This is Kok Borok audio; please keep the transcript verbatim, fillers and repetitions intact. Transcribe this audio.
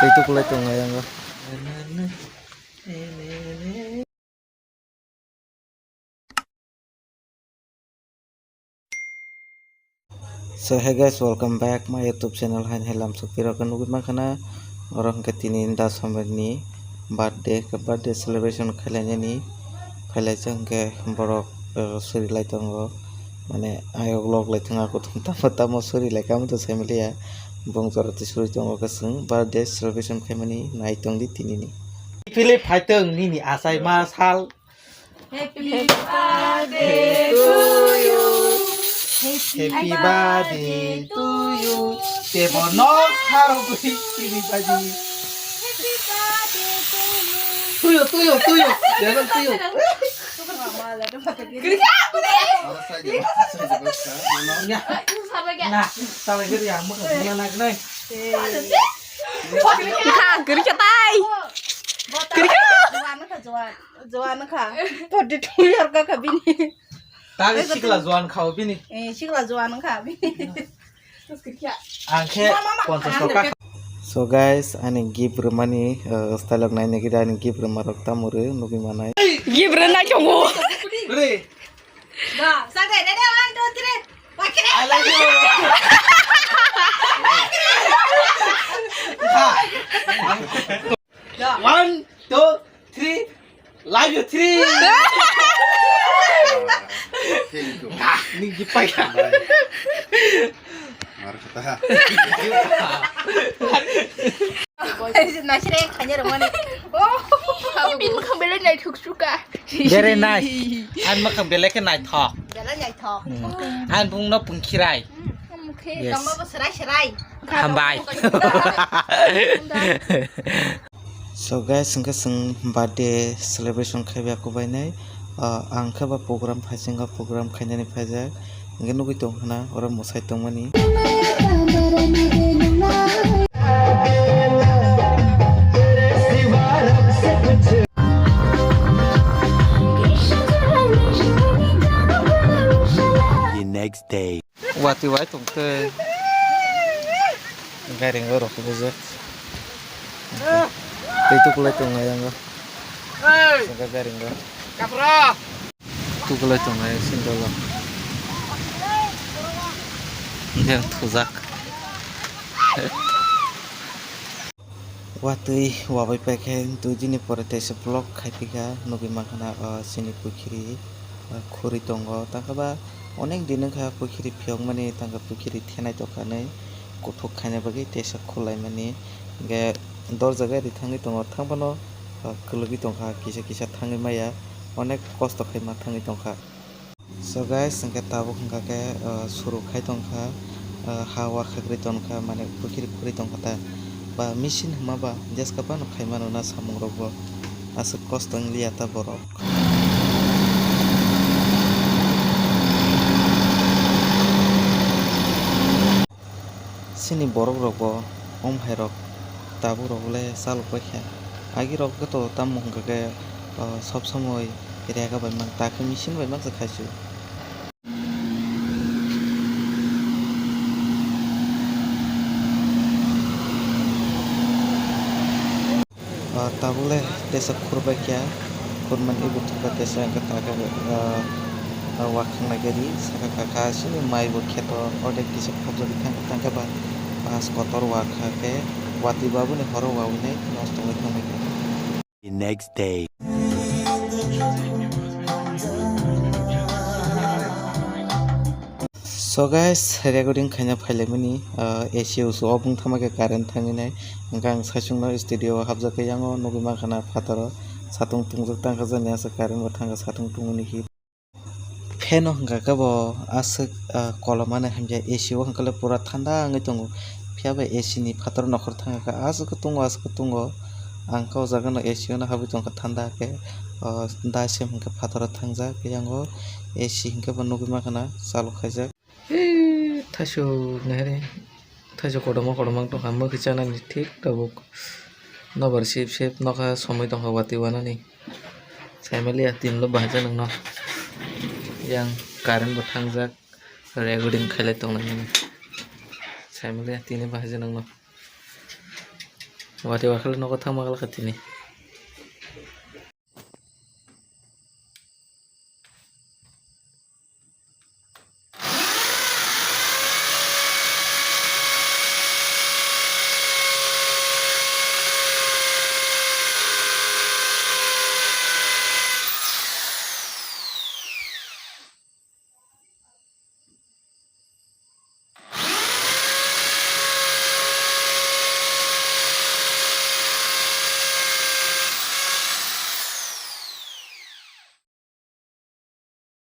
Itu kulai tong ayang. So hey guys, welcome back my YouTube channel. Hain helam sukti rok nugui mankha na, oro hwnkhe tini Da Somer ni birthday, birthday celebration khailai nani phailai se hwnkhe borok, eh, suri lai tongo, mane ayok lok lai thung ako thung tamo tamo suri lai kamo to sai maliya, bong jora twi suri tongo khe chwng birthday celebration khaimani nai tongdi tini ni. Philip phaitong nini asai ma sal. Happy birthday to you. Happy birthday to you. Tebo no harogwi happy birthday. Happy birthday to you. To you, to you, to you. Jangan to you. Kerja aku nih. Ora saja, saja bos, ya. Mana? Ya. Sabar ya. Nah, sabar ya, mau kemana naik naik? Kha, kerja tai. Kerja. Juan kha, juan. Juan kha. Podi tu yar ka kha bini. Tali sikla juan kha bini. Eh, sikla juan kha bini. Angkhe ponchas taka. So guys, ani gift rwmani, eh, style rok naina gida ani gift rwma rok tamo rw nugui manai. Gift rwnai tongo. Re. Da, sagai, ready, one, two, three. Pakire. I love you. Ha. Da. One, two, three. Love you, three. Thank you. Ah, ni gipai ka. Mar kata. Nasire khanya ramani. Oh, bin khambele nai thuk suka. Very nice. An makhang belai khe naithok. Belai naithok. Hmm. An bungno pungkhirai. Hmm, mukhe. Yes. Kamba bo serai serai. Hambai. So guys, hwnkhe chwng birthday celebration khaibai kubainai. Ah, ang khe ba program phaisingkha, program khainani phaijak. Hwnkhe nugui tong khna oro mwsai tongmani. The next day. Watwi wai tong tei. Gairing o rok bujak. Tei tukulai tong ayang o. Saka gairing o. Tukulai tong ayang sindolo. Yang thujak. Watwi wabai paikhe dui dini pore teisa vlog khaiphikha, nugui mankha na, o, chini pukhiri, o, khuri tongo. Tangkhe ba onek din wngkha pukhiri phiyokmani, tangkhe pukhiri thenai tongkha hinwi kuthuk khaina bagwi teisa khulaimani. Hinkhe dorja gari thangwi tongo, thangphano, o, kwlwgwi tongkha, kisa kisa thangwi maya, onek kosto khai ma thangwi tongkha. So guys, hwnkhe tabuk hwnkha khe, uh, suru khai tongkha, uh, ha wakhagri tongkha, mane pukhiri khuri tongkha ta, ba machine hwnma ba jeska phano khai mano na samung rok bo, aswk kosto wng liya ta borok. Chini borok rok bo, om hai rok, tabuk rok le chalok bai kha. Agi rok to tamo hwnkha khe, o, sob somoi rega bai mang, ta khe machine bai mang se khai su. Ah, tabuk le tesa khurbai kha, khurmani buthuk bai tesa wngkha ta khe, ah, ah, wakhwk nai gari saka kaka sini mai bo kheto ordek kisa khobjagwi thang thang khe ba pas kotor wakha khe watwi ba boni horo wawinai nosto wngwi thangbai kha. The next day. So guys, recording khaina phailaimani, ah, A C usu o bung thama khe current thangwi nai. Hwnkhe ang saichungno studio o hapjak khe, yang o nugwi mankha na phataro satung tungjak tangkha jani aswk current bo thangkha satung tungmani hi. Fan o hwnkha khe bo aswk, ah, kolomani hamya A C o hwnkhe le pura thanda wngwi tongo. Phiya bai A C ni phataro nokhor thangkha khe aswk khe tungo, aswk khe tungo. Ang khe o jaga no A C o no habwi tongkha thanda khe, ah, da se hwnkhe phataro thangjak, yang o A C hwnkhe bo nugwi mankha na chalok khaijak. Thaichuk nahari, thaichuk kotorma kotorma wng tongkha, mwkhwi chanani thik tabuk. Nobar sip sip nokha somoi tongkha watwi wanani. Saimaliya tinlo bahai nangno. Yang current bo thangjak, recording khailai tongnai nini. Saimaliya tini bahai nangno. Watwi wakhe nogo thangma glak tini.